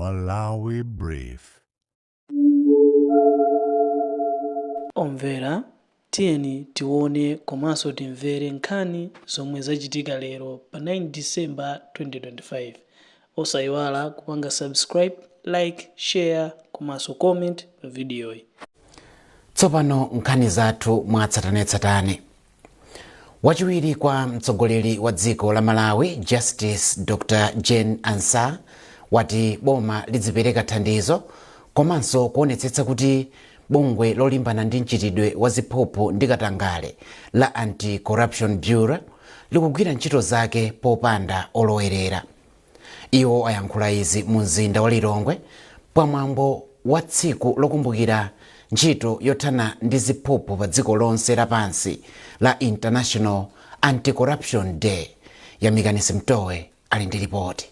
Malawi Brief. Omvera, tiyeni tione komanso timvere nkhani zomwe zachitika lero pa 9 December 2025. Osayiwala kupanga subscribe, like, share komanso comment pa vidiyoyi. Tsopano nkhani zathu mwatsatanetsatane. Wachiwiri kwa mtsogoleri wa dziko la Malawi, Justice Dr Jane Ansah, wati boma lidzipereka thandizo komanso kuonetsetsa kuti bungwe lolimbana ndi mchitidwe wa ziphuphu ndi katangale la Anti-Corruption Bureau likugwira ntchito zake popanda olowerera. Iwo ayankhula izi mu mzinda wa Lilongwe pamwambo wa tsiku lokumbukira ntchito yothana ndi ziphuphu pa dziko lonse lapansi la International Anti-Corruption Day. Yamikani Simtowe ali ndi ripoti.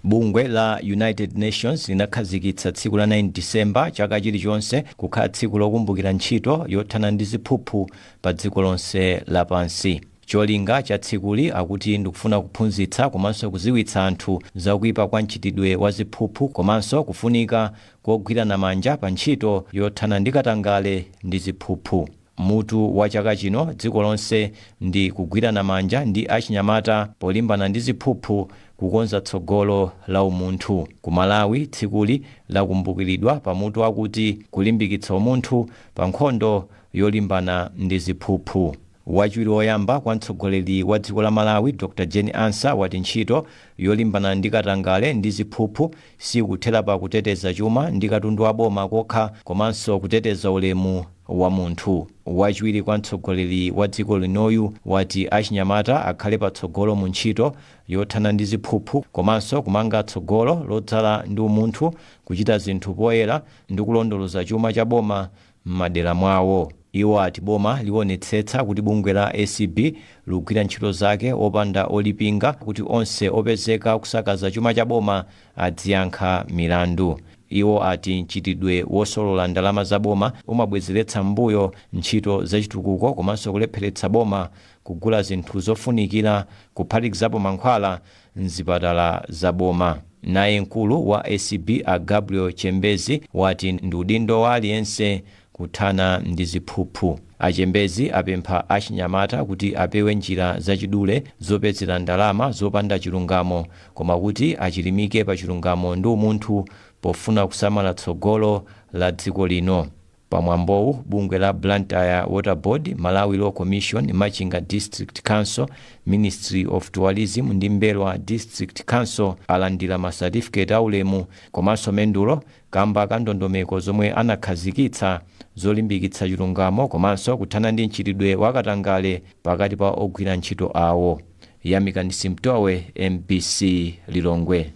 Bungwe la United Nations linakhazikitsa tsiku la 9 December chaka chilichonse kukhala tsiku lokumbukira ntchito yothana ndi ziphuphu pa dziko lonse lapansi. Cholinga cha tsikuli akuti ndikufuna kuphunzitsa komanso kuziwitsa anthu zakuipa kwa mchitidwe wa ziphuphu komanso kufunika kogwirana manja pa ntchito yothana ndi katangale ndi ziphuphu. Mutu wa chaka chino dziko lonse ndi kugwirana manja ndi achinyamata polimbana ndi ziphuphu, kukonza tsogolo la umunthu. Ku Malawi tsikuli lakumbukiridwa pa mutu wakuti kulimbikitsa umunthu pa nkhondo yolimbana ndi ziphuphu. Wachiwiri woyamba kwa mtsogoleri wa dziko la Malawi, Dr Jane Ansah, wati ntchito yolimbana ndi katangale ndi ziphuphu sikuthera pa kuteteza chuma ndi katundu wa boma kokha, komanso kuteteza ulemu wa munthu. Wachiwiri kwa mtsogoleri wa dziko linoyu wati achinyamata akhale patsogolo mu ntchito yothana ndi ziphuphu komanso kumanga tsogolo lodzala ndi umunthu, kuchita zinthu poyera ndi kulondoloza chuma cha boma m'madera mwawo. Iwo ati boma liwonetsetsa kuti bungwe la ACB likugwira ntchito zake opanda olipinga, kuti onse opezeka kusakaza chuma cha boma adziyankha milandu. Iwo ati mchitidwe wosolola ndalama za boma umabwezeretsa m'mbuyo ntchito zachitukuko komanso kulepheretsa boma kugula zinthu zofunikira, kuphatikizapo mankhwala, mzipatala za boma. Naye mkulu wa ACB, a Gabriel Chembezi, wati ndi udindo wa aliyense kuthana ndi ziphuphu. A Chembezi apempha achinyamata kuti apewe njira zachidule zopezera ndalama zopanda chilungamo, koma kuti achilimike pa chilungamo ndi umunthu pofuna kusamala tsogolo la dziko lino. Pamwambowu, bungwe la Blantyre Water Board, Malawi Law Commission, Machinga District Council, Ministry of Tourism ndi M'mbelwa District Council alandira ma certificate aulemu komanso mendulo kamba ka ndondomeko zomwe anakhazikitsa zolimbikitsa chilungamo komanso kuthana ndi mchitidwe wa katangale pakati pa ogwira ntchito awo. Yamikani Simtowe, MBC, Lilongwe.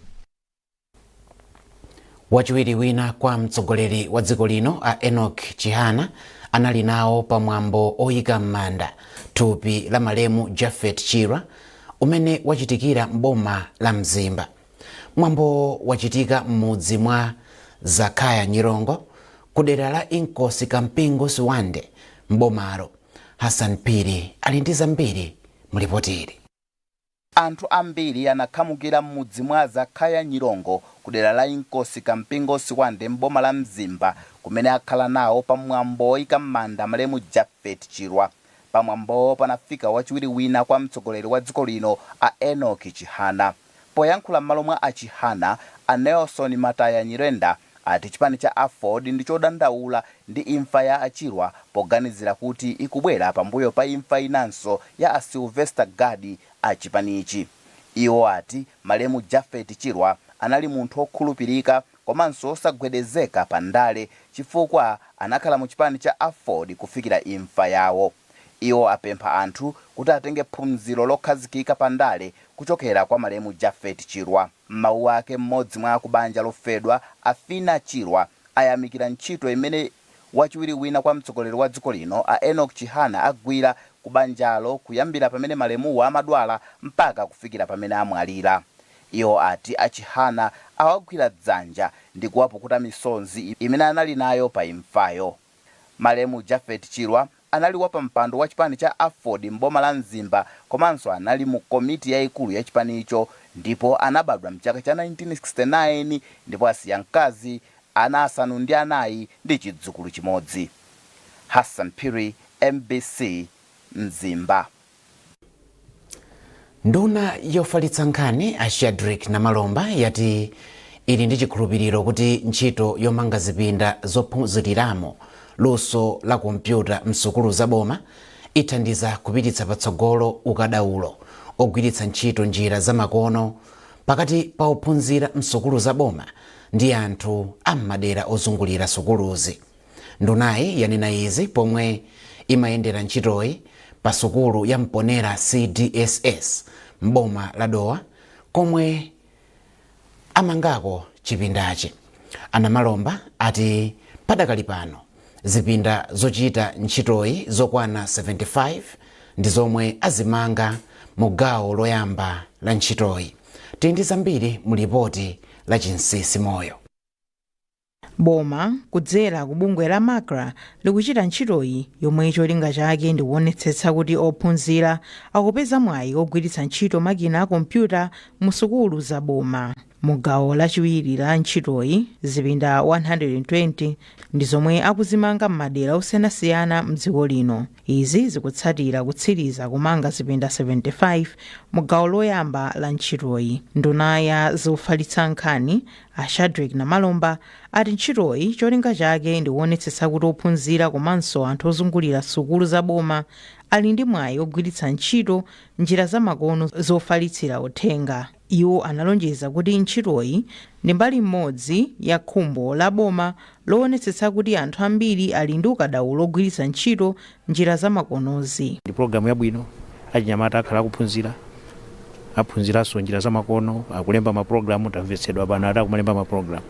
Wachiwiri wina kwa mtsogoleri wa dziko lino, a Enoch Chihana, anali nawo pamwambo oyika m'manda thupi la malemu Japhet Chirwa umene wachitikira m'boma la Mzimba. Mwambo wachitika m'mudzi mwa Zakaya Nyirongo ku dera la Inkosi Kampingo Siwande m'bomalo. Hassan Phiri ali ndi zambiri mulipoti ili. Anthu ambiri anakhamukira m'mudzi mwa Zakhaya Nyirongo ku dera la Inkosi Kampingo Siwande m'boma la Mzimba kumene akhala nawo pa mwambo woika m'manda malemu Japhet Chirwa. Pa mwambowo panafika wachiwiri wina kwa mtsogoleri wa dziko lino, a Enoch Chihana. Poyankhula m'malo mwa a Chihana, a Nelson Mataya Nyirenda ati chipani cha Aford ndi chodandaula ndi imfa ya a Chirwa poganizira kuti ikubwera pambuyo pa imfa inanso ya a Sylvester Gadi a chipanichi. Iwo ati malemu Japhet Chirwa anali munthu okhulupirika komanso osagwedezeka pa ndale chifukwa anakhala mu chipani cha Aford kufikira imfa yawo. Iwo apempha anthu kuti atenge phunziro lokhazikika pa ndale kuchokera kwa malemu Japhet Chirwa. M'mawu ake, mmodzi mwa akubanja lofedwa, a Fina Chirwa, ayamikira ntchito imene wachiwiri wina kwa mtsogoleri wa dziko lino, a Enoch Chihana, agwira ku banjalo kuyambira pamene malemuwa amadwala mpaka kufikira pamene amwalira. Iwo ati a Chihana awagwira dzanja ndi kuwapukuta misonzi imene anali nayo pa imfayo. Malemu Japhet Chirwa anali wapampando wa chipani cha Aford m'boma la Mzimba komanso anali mu komiti yaikulu ya chipanicho Ndipo anabadwa mchaka cha 1969 ndipo asiya mkazi, ana asanu ndi anayi ndi chidzukulu chimodzi. Hassan Phiri, MBC, Mzimba. Nduna yofalitsa nkhani a Shadrick Namalomba yati ili ndi chikhulupiriro kuti ntchito yomanga zipinda zophunziriramo luso la kompyuta msukulu zaboma ithandiza kupititsa patsogolo ukadaulo ogwiritsa ntchito njira zamakono pakati pa ophunzira msukulu zaboma ndi anthu am'madera ozungulira sukuluzi. Ndunayi yanena izi pomwe imayendera ntchitoyi pa sukulu ya Mponera CDSS m'boma la Dowa, komwe amangako chipindachi. A Namalomba ati padakali pano zipinda zochita ntchitoyi zokwana 75 ndi zomwe azimanga mu gawo loyamba la ntchitoyi. Tili ndi zambiri mu lipoti la Chinsisi Moyo. Boma kudzera ku bungwe la MACRA likuchita ntchitoyi yomwe cholinga chake ndi kuonetsetsa kuti ophunzira akupeza mwayi ogwiritsa ntchito makina a kompyuta mu sukulu za boma. Mu gawo lachiwiri la ntchitoyi, zipinda 120 ndi zomwe akuzimanga m'madera osiyanasiyana mdziko lino. Izi zikutsatira kutsiriza kumanga zipinda 75 mu gawo loyamba la ntchitoyi. Nduna ya zofalitsa nkhani a Shadrick Namalomba ati ntchitoyi cholinga chake ndi kuonetsetsa kuti ophunzira komanso anthu ozungulira sukulu za boma ali ndi mwayi ogwiritsa ntchito njira zamakono zofalitsira uthenga. Iwo analonjeza kuti ntchitoyi ndi mbali imodzi ya khumbo la boma loonetsetsa kuti anthu ambiri ali ndi ukadaulo ogwiritsa ntchito njira zamakonozi. Ndi pologalamu yabwino. Achinyamata akhala akuphunzira, aphunziranso njira zamakono, akulemba mapulogalamu. Tamvetsedwa pano ati akumalemba mapulogalamu,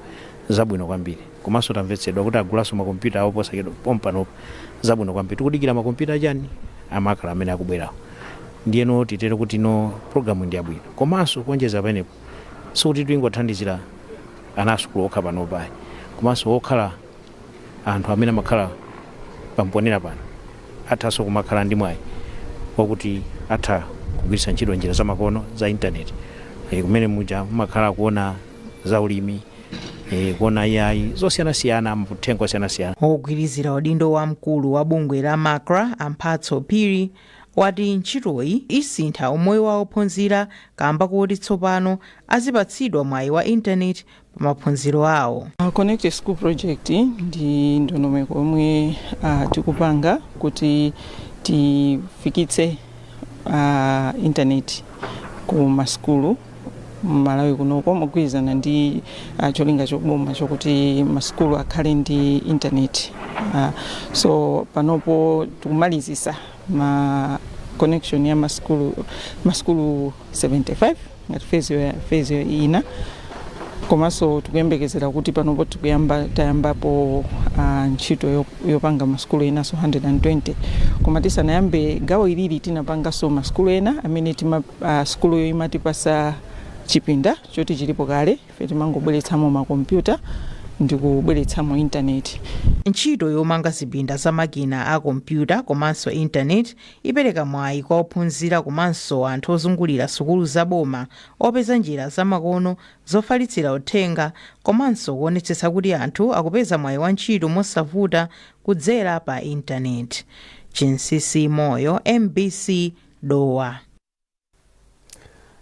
zabwino kwambiri. Komanso tamvetsedwa kuti agulanso makompyuta awo posachedwa pompanopo, zabwino kwambiri. Tikudikira makompyuta achani amakhala amene akubwerawo. Ndiyeno titere kuti no, pologalamu ndi yabwino. Komanso kuonjeza pamenepo, sikuti tingothandizira ana asukulu okha panopa, komanso okhala anthu amene amakhala pamponera pano athanso kumakhala ndi mwayi wakuti atha kugwiritsa ntchito njira zamakono za intaneti, kumene muja mumakhala kuona za ulimi, kuona AI zosiyanasiyana, mauthenga osiyanasiyana. Ogwirizira udindo wa mkulu wa bungwe la MACRA Amphatso Phiri wati ntchitoyi isintha umoyo wa ophunzira kamba kuti tsopano azipatsidwa mwayi wa intaneti pa maphunziro awo. Connected School Project ndi ndondomeko yomwe tikupanga kuti tifikitse intaneti ku masukulu Malawi kunoko, mogwirizana ndi cholinga choboma chokuti masukulu akhale ndi intaneti. So panopo tikumalizisa ma connection ya masukulu 75 ngati phase ina. Komanso tikuyembekezera kuti panopo tikuyamba, tayambapo ntchito yopanga masukulu enanso 120. Koma tisanayambe gawo ilili, tinapanganso masukulu ena amene tima sukuluyo imatipasa chipinda choti chilipo kale, ife timangobweretsamo makompyuta ndi kubweretsamo intaneti. Ntchito yomanga zipinda za makina a kompyuta komanso intaneti ipereka mwayi kwa ophunzira komanso anthu ozungulira sukulu zaboma opeza njira zamakono zofalitsira uthenga, komanso kuonetsetsa kuti anthu akupeza mwayi wa ntchito mosavuta kudzera pa intaneti. Chinsisi Moyo, MBC, Dowa.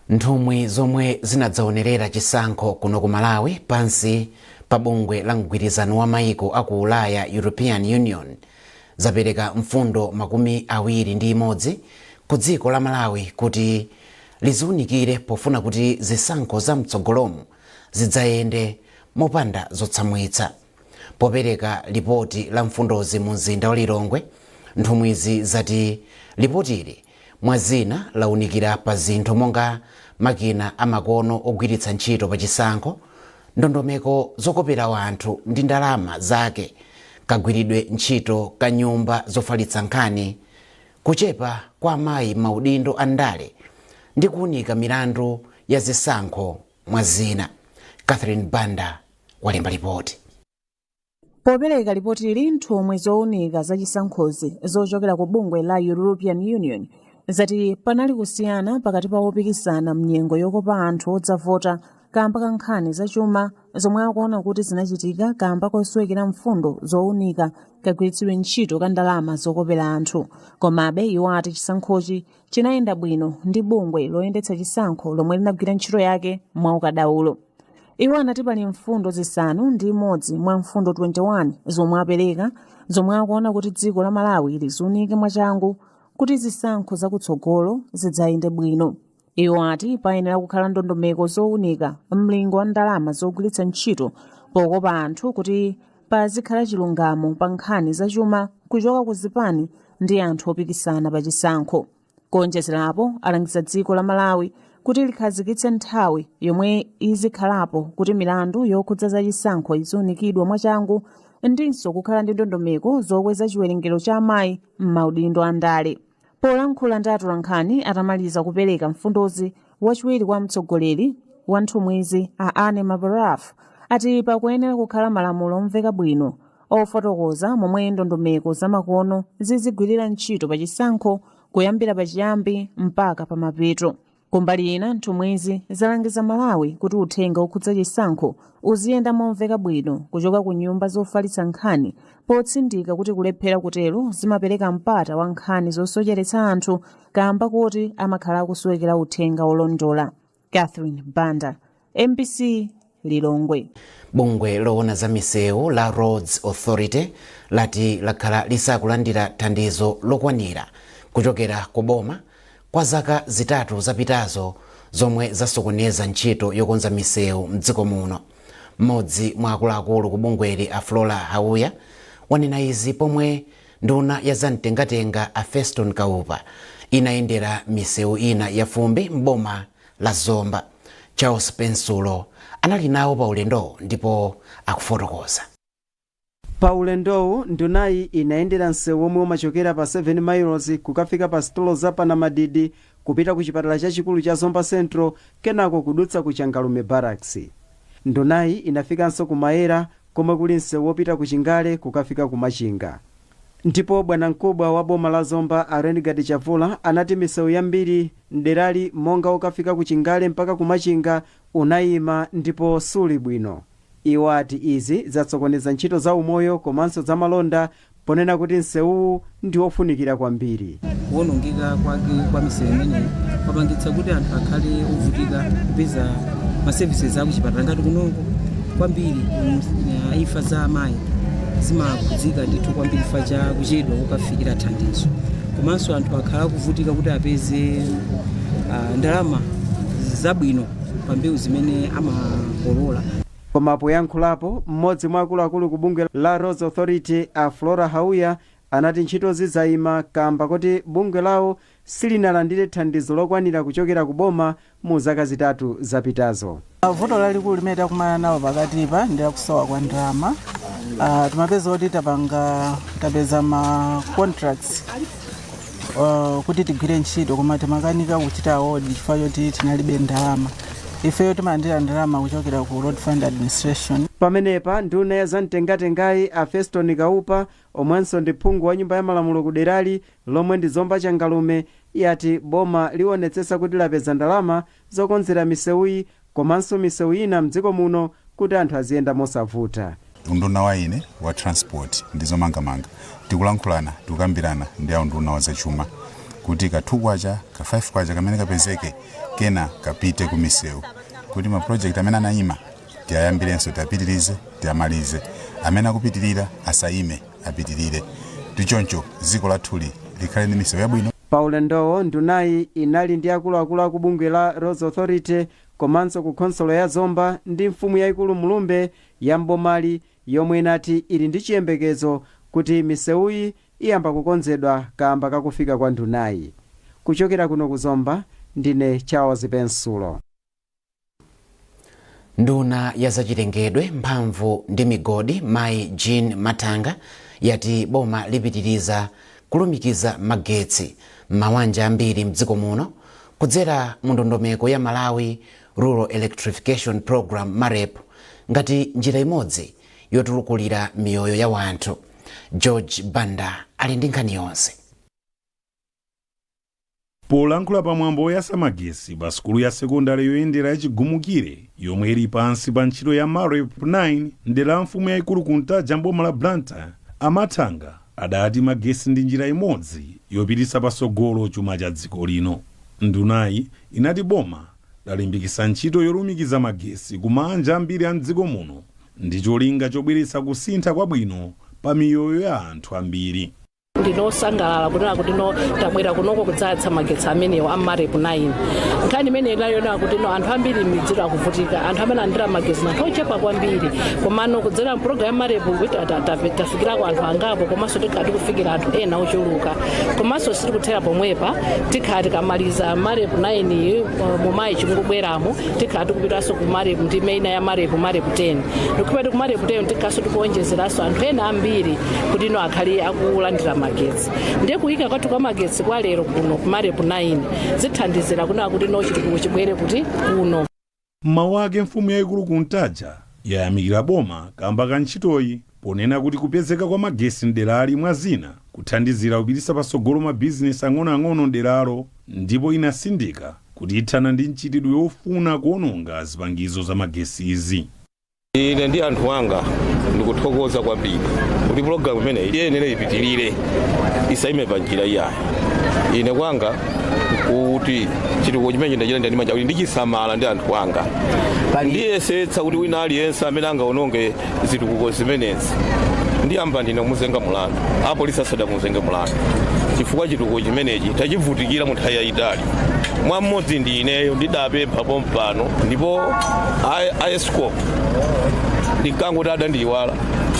Nthumwi zomwe zinadzaonerera chisankho kuno ku Malawi pansi pa bungwe la mgwirizano wa maiko aku Ulaya, European Union, zapereka mfundo 21 ku dziko la Malawi kuti liziunikire pofuna kuti zisankho za mtsogolomu zidzayende mopanda zotsamwitsa. Popereka lipoti la mfundozi mu mzinda wa Lilongwe, nthumwizi zati lipotili mwa zina launikira pa zinthu monga makina amakono ogwiritsa ntchito pa chisankho, ndondomeko zokopera wanthu ndi ndalama zake, kagwiridwe ntchito ka nyumba zofalitsa nkhani, kuchepa kwa amayi maudindo a ndale ndi kuunika milandu ya zisankho, mwa zina. Catherine Banda walemba lipoti. Popereka lipotili, nthumwi zowunika zachisankhozi zochokera ku bungwe la European Union Zati panali kusiyana pakati pa opikisana mnyengo yokopa anthu odzavota kamba ka nkhani zachuma zomwe akuona kuti zinachitika kamba kosowekera mfundo zowunika kagwiritsidwe ntchito ka ndalama zokopera anthu. Komabe iwo ati chisankhochi chinayenda bwino ndi bungwe loyendetsa chisankho lomwe linagwira ntchito yake mwaukadaulo. Iwo anati pali mfundo 6 mwa mfundo 21 zomwe apereka, zomwe akuona kuti dziko la Malawi liziunike mwachangu kuti zisankho zakutsogolo zidzayende bwino. Iwo ati payenera kukhala ndondomeko zowunika mlingo wa ndalama zogwiritsa ntchito pokopa anthu kuti pazikhala chilungamo pa nkhani zachuma kuchoka ku zipani ndi anthu opikisana pa chisankho. Kuonjezerapo, alangiza dziko la Malawi kuti likhazikitse nthawi yomwe izikhalapo kuti milandu yokhudza zachisankho iziunikidwa mwachangu, ndinso kukhala ndi ndondomeko zokweza chiwerengero cha amayi m'maudindo a ndale. Polankhula ndi atolankhani atamaliza kupereka mfundozi, wachiwiri kwa mtsogoleri wa nthumwizi a Anne Mabaraf ati pakuyenera kukhala malamulo omveka bwino ofotokoza momwe ndondomeko zamakono zizigwirira ntchito pa chisankho kuyambira pachiyambi mpaka pamapeto. Kumbali ina, nthumwizi zalangiza Malawi kuti uthenga okhudza chisankho uziyenda momveka bwino kuchoka ku nyumba zofalitsa nkhani, potsindika kuti kulephera kutero zimapereka mpata wa nkhani zosocheretsa anthu kamba kuti amakhala akusowekera uthenga olondola. Catherine Banda, MBC, Lilongwe. Bungwe loona za misewu la Roads Authority lati lakhala lisakulandira thandizo lokwanira kuchokera ku boma kwa zaka 3 zapitazo, zomwe zasokoneza ntchito yokonza misewu mdziko muno. Mmodzi mwa akuluakulu ku bungweli, a Flora Hauya, wanena izi pomwe nduna ya zamtengatenga a Feston Kaupa inayendera misewu ina ya fumbi mboma la Zomba. Charles Pensulo anali nawo pa ulendo ndipo akufotokoza. Pa ulendowu, ndunayi inayendera msewu omwe umachokera pa 7 Miles kukafika pa sitolo za Panamadidi, kupita ku chipatala chachikulu cha Zomba Central, kenako kudutsa ku Changalume Barracks. Ndunayi inafikanso ku Mayera komwe kuli msewu wopita ku Chingale kukafika ku Machinga. Ndipo bwanamkubwa wa boma la Zomba a Renegade Chavula anati misewu yambiri mderali, monga ukafika ku Chingale mpaka ku Machinga, unayima ndipo suli bwino. Iwo ati izi zasokoneza ntchito za umoyo komanso za malonda, ponena kuti msewuwu ndi wofunikira kwambiri. Kuwonongeka kwake kwa misewu imeneyi kwapangitsa kuti anthu akhale ovutika kupeza ma services akuchipatala. Ngati kunoko kwambiri imfa za amayi zimakhudzika ndithu kwambiri chifukwa cha kuchedwa kukafikira thandizo, komanso anthu akhala akuvutika kuti apeze ndalama zabwino pa mbewu zimene amakolola. Koma poyankhulapo, mmodzi mwa akuluakulu ku bungwe la Roads Authority a Flora Hauya anati ntchitozi zayima kamba kuti bungwe lawo silinalandire thandizo lokwanira kuchokera ku boma mu zaka 3 zapitazo. Vuto lalikulu limene takumana nawo pakatipa ndi lakusowa kwa ndalama. Timapeza kuti tapanga, tapeza ma contracts kuti tigwire ntchito, koma timakanika kuchita award chifukwa choti tinalibe ndalama. Ifeyo timalandira ndalama kuchokera ku Road Fund Administration. Pamenepa nduna ya zamtengatengayi a Feston Kaupa, omwenso ndi phungu wa nyumba ya malamulo ku derali lomwe ndi Zomba Changalume, yati boma liwonetsetsa kuti lapeza ndalama zokonzera misewuyi komanso misewu ina mdziko muno kuti anthu aziyenda mosavuta. Unduna wa ine wa transport ndi zomangamanga tikulankhulana, tikukambirana ndi aunduna wa zachuma kuti ka 2 kwacha, ka 5 kwacha kamene kapezeke kena kapite ku misewu, kuti ma project amene anayima tiyayambirenso, tiyapitirize, tiyamalize. Amene akupitirira asayime, apitirire. Tichoncho dziko lathuli likhale ndi misewu yabwino. Pa ulendowo ndunayi inali ndi akuluakulu aku bungwe la Roads Authority komanso ku khonsolo ya Zomba ndi mfumu yayikulu Mulumbe ya mbomali, yomwe inati ili ndi chiyembekezo kuti misewuyi iyamba kukonzedwa kamba kakufika kwa ndunayi. Kuchokera kuno ku Zomba, ndine Charles Pensulo. Nduna ya zachilengedwe, mphamvu ndi migodi mayi Jean Mathanga yati boma lipitiriza kulumikiza magetsi m'mabanja ambiri mdziko muno kudzera mu ndondomeko ya Malawi Rural Electrification Program, MAREP, ngati njira imodzi yotulukulira miyoyo ya wanthu. George Banda ali ndi nkhani yonse. Polankhula pamwambo woyatsa magesi pa sukulu ya sekondari yoyendera yachigumukire yomwe ili pansi pa ntchito ya MAREP 9 mdera la mfumu yayikulu Kuntaja mboma la Blantyre, Amathanga adati magesi ndi njira imodzi yopititsa patsogolo chuma cha dziko lino. Ndunayi inati boma lalimbikitsa ntchito yolumikiza magesi ku maanja ambiri a mdziko muno ndi cholinga chobweretsa kusintha kwabwino pa miyoyo ya anthu ambiri. Ndinosangalala kunena kuti no, tabwera kunoko kudzayatsa magetsi amenewo a MAREP 9. Nkhani imene inayonera kuti no, anthu ambiri m'midziko akuvutika, anthu amene andira magetsi anthu ochepa kwambiri. Komano kudzera mpulogalamu ya MAREP kuti tafikirako anthu angapo, komanso tikhala tikufikira anthu ena ochuluka. Komanso sitikuthera pomwepa, tikhala tikamaliza MAREP 9 mu March chikubweramo, tikhala tikupitanso ku MAREP ndime ina ya MAREP, MAREP 10. Ndikupita ku MAREP 10, tikhalanso tikuonjezeranso anthu ena ambiri kuti ino akhale akulandira magetsi. Ndiye kuyika kwathu kwa magetsi kwa lero kuno ku MAREP 9 zithandizira kunena kuti no, chitukuko chibwere kuti kuno. Mmawu ake, mfumu yayikulu Kuntaja yayamikira boma kamba ka ntchitoyi, ponena kuti kupezeka kwa magesi mderali, mwa zina, kuthandizira kupititsa patsogolo mabizinesi ang'onoang'ono mderalo, ndipo inasindika kuti ithana ndi mchitidwe wofuna kuononga zipangizo za magesi izi. Ine ndi anthu anga ndikuthokoza kwambiri kuti pulogalamu imeneyi iyenera ipitirire, isayime pa njira iyayi. Ine kwanga kuti chitukuko chimene ndachita ndi manja kuti ndichisamala ndi anthu anga, ndiyesetsa kuti wina aliyense amene angaononge zitukuko zimenezi ndiyamba ndine kumuzenga mulandu, apolisi asadamuzenga mulandu, chifukwa chitukuko chimenechi tachivutikira mu nthawi yayitali. Mwa mmodzi ndi ineyo ndidapempha pompano, ndipo a ESCOM ndinkangoti adandiyiwala,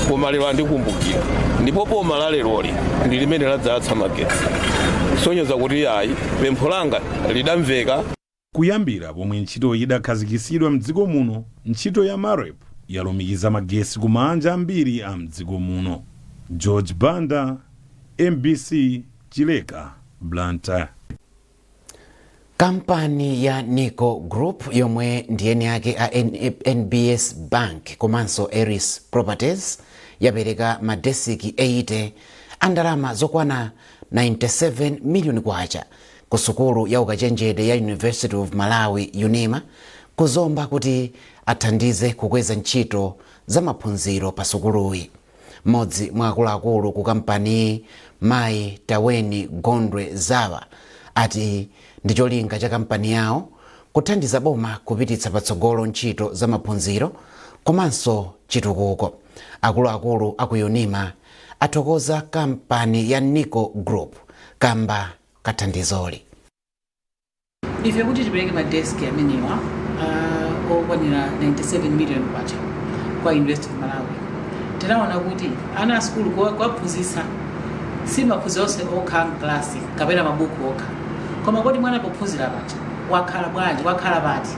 koma lero andikumbukira, ndipo boma la leroli ndi limene ladzayatsa magetsi, sonyeza kuti ayi, pempho langa lidamveka. Kuyambira pomwe ntchitoyi idakhazikitsidwa mdziko muno, ntchito ya MAREP yalumikiza magesi ku maanja ambiri a mdziko muno. George Banda, MBC, Chileka, Blantyre. Kampani ya Nico Group, yomwe ndi eni ake a NBS Bank komanso Eris Properties, yapereka madesiki 80 a ndalama zokwana 97 miliyoni kwacha ku sukulu ya ukachenjede ya University of Malawi, UNIMA, kuzomba, kuti athandize kukweza ntchito za maphunziro pa sukuluyi. Mmodzi mwa akuluakulu ku kampaniyi, mayi Taweni Gondwe Zawa, ati ndi cholinga cha kampani yawo kuthandiza boma kupititsa patsogolo ntchito za maphunziro komanso chitukuko. Akuluakulu aku UNIMA athokoza kampani ya Nico Group kamba kathandizoli. Ife kuti tipereke madeski amenewa okwanira 97 million kwacha kwa University of Malawi, tinaona kuti ana a sukulu kuwaphunzitsa si maphunziro onse okha mklasi kapena mabuku okha, koma kodi mwana pophunzira paja wakhala bwanji, wakhala pati,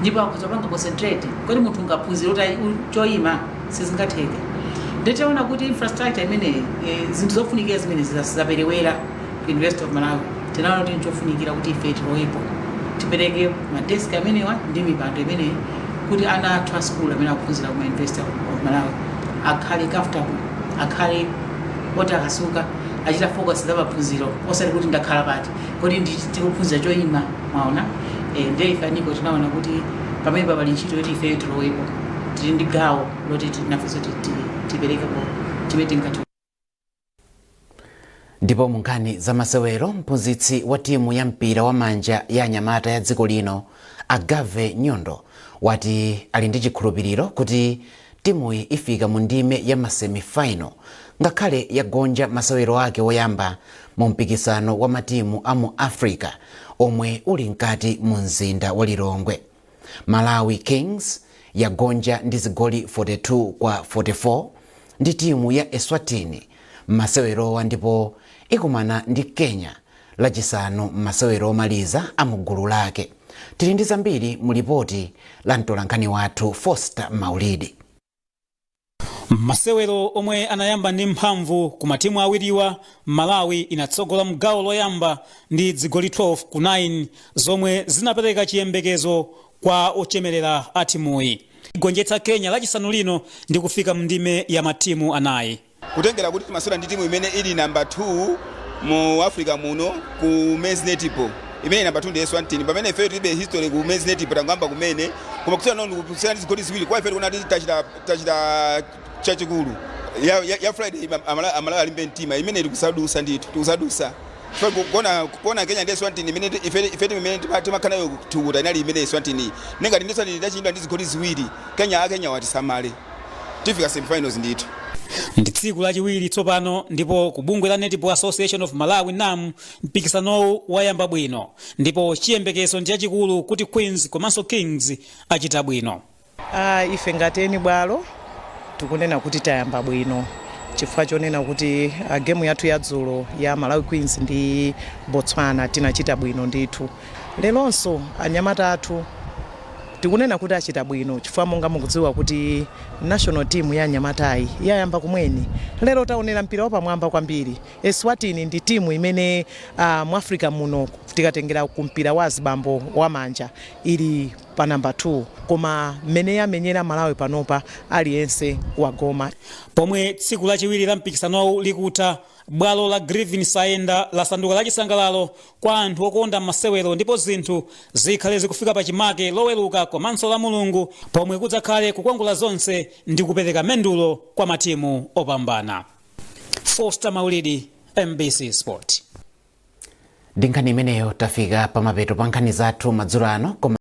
ndipo akhoza kupanga concentrate? Kodi munthu ungaphunzire kuti choyima? Sizingatheke. Nditaona kuti infrastructure imeneyi, zinthu zofunikira zimene zaperewera ku University of Malawi, tinaona kuti nchofunikira kuti ife tilowepo, tipereke madeski amenewa ndi mipando imeneyi kuti ana athu a sukulu amene akuphunzira ku University of Malawi akhale comfortable, akhale oti akasuka achita focus za maphunziro, osati kuti ndakhala pati, kodi tikuphunzira choyima, mwaona? Ndiye ife a Nico tinaona kuti pamene pali ntchito yoti ife tilowepo, tili ndi gawo loti nafenso tiperekepo chimene tingathe. Ndipo mu nkhani za masewero, mphunzitsi wa timu ya mpira wa manja ya anyamata ya dziko lino, Agave Nyondo, wati ali ndi chikhulupiriro kuti timuyi ifika mu ndime ya ma semifinal ngakhale yagonja masewero ake woyamba mu mpikisano wa matimu a mu Africa omwe uli mkati mu mzinda wa Lilongwe. Malawi Kings yagonja ndi zigoli 42 kwa 44 ndi timu ya Eswatini m'masewerowa, ndipo ikumana ndi Kenya Lachisanu m'masewero omaliza a mugulu lake. Tili ndi zambiri mu lipoti la mtolankhani wathu Foster Maulidi. Masewero omwe anayamba ndi mphamvu ku matimu awiriwa, Malawi inatsogola mgawo loyamba ndi zigoli 12 ku 9, zomwe zinapereka chiyembekezo kwa ochemerera a timuyi gonjetsa Kenya Lachisanu lino ndi kufika mndime ya matimu anayi. Kutengera kuti timasewera ndi timu imene ili namba 2 mu Africa muno ku men's netball. Imene namba 2 ndi Eswatini, pamene ife tilibe history ku men's netball, tangamba kumene, koma kusiyana no kusiyana ndi zigoli 2 kwa ife tikuona kuti tachita chachikulu. Ya Friday, Amalawi alimbe mtima, imene tikusadusa ndithu, tikusadusa. Kuona Kenya ndi Eswatini, imene ife imene timakhala nayo thukuta inali imene Eswatini, nengati ndi Eswatini tachindwa ndi zigoli 2. Kenya, akenya watisamale, tifika semifinals ndithu. Ndi tsiku lachiwiri tsopano, ndipo ku bungwe la Netball Association of Malawi, NAM, mpikisanowu wayamba bwino ndipo chiyembekezo ndi chachikulu kuti Queens komanso Kings achita bwino. Ife ngati eni bwalo tikunena kuti tayamba bwino, chifukwa chonena kuti gemu yathu yadzulo ya Malawi Queens ndi Botswana tinachita bwino ndithu. Leronso anyamata athu tikunena kuti achita bwino, chifukwa monga mukudziwa kuti national team ya anyamatayi yayamba kumweni. Lero taonera mpira wapamwamba kwambiri. Eswatini ndi timu imene mu Africa muno, tikatengera ku mpira wa azibambo wamanja, ili pa namba 2, koma mmene yamenyera Malawi panopa, aliyense wagoma. Pomwe tsiku lachiwiri la mpikisanowu likutha, bwalo la Griffin Saenda lasanduka lachisangalalo kwa anthu okonda masewero, ndipo zinthu zikhale zikufika pachimake Loweruka komanso la Mulungu, pomwe kudzakhale kukwangula zonse ndi kupereka mendulo kwa matimu opambana. Foster Maulidi, MBC Sport. Ndi nkhani imeneyo tafika pamapeto pa nkhani zathu madzulo ano, koma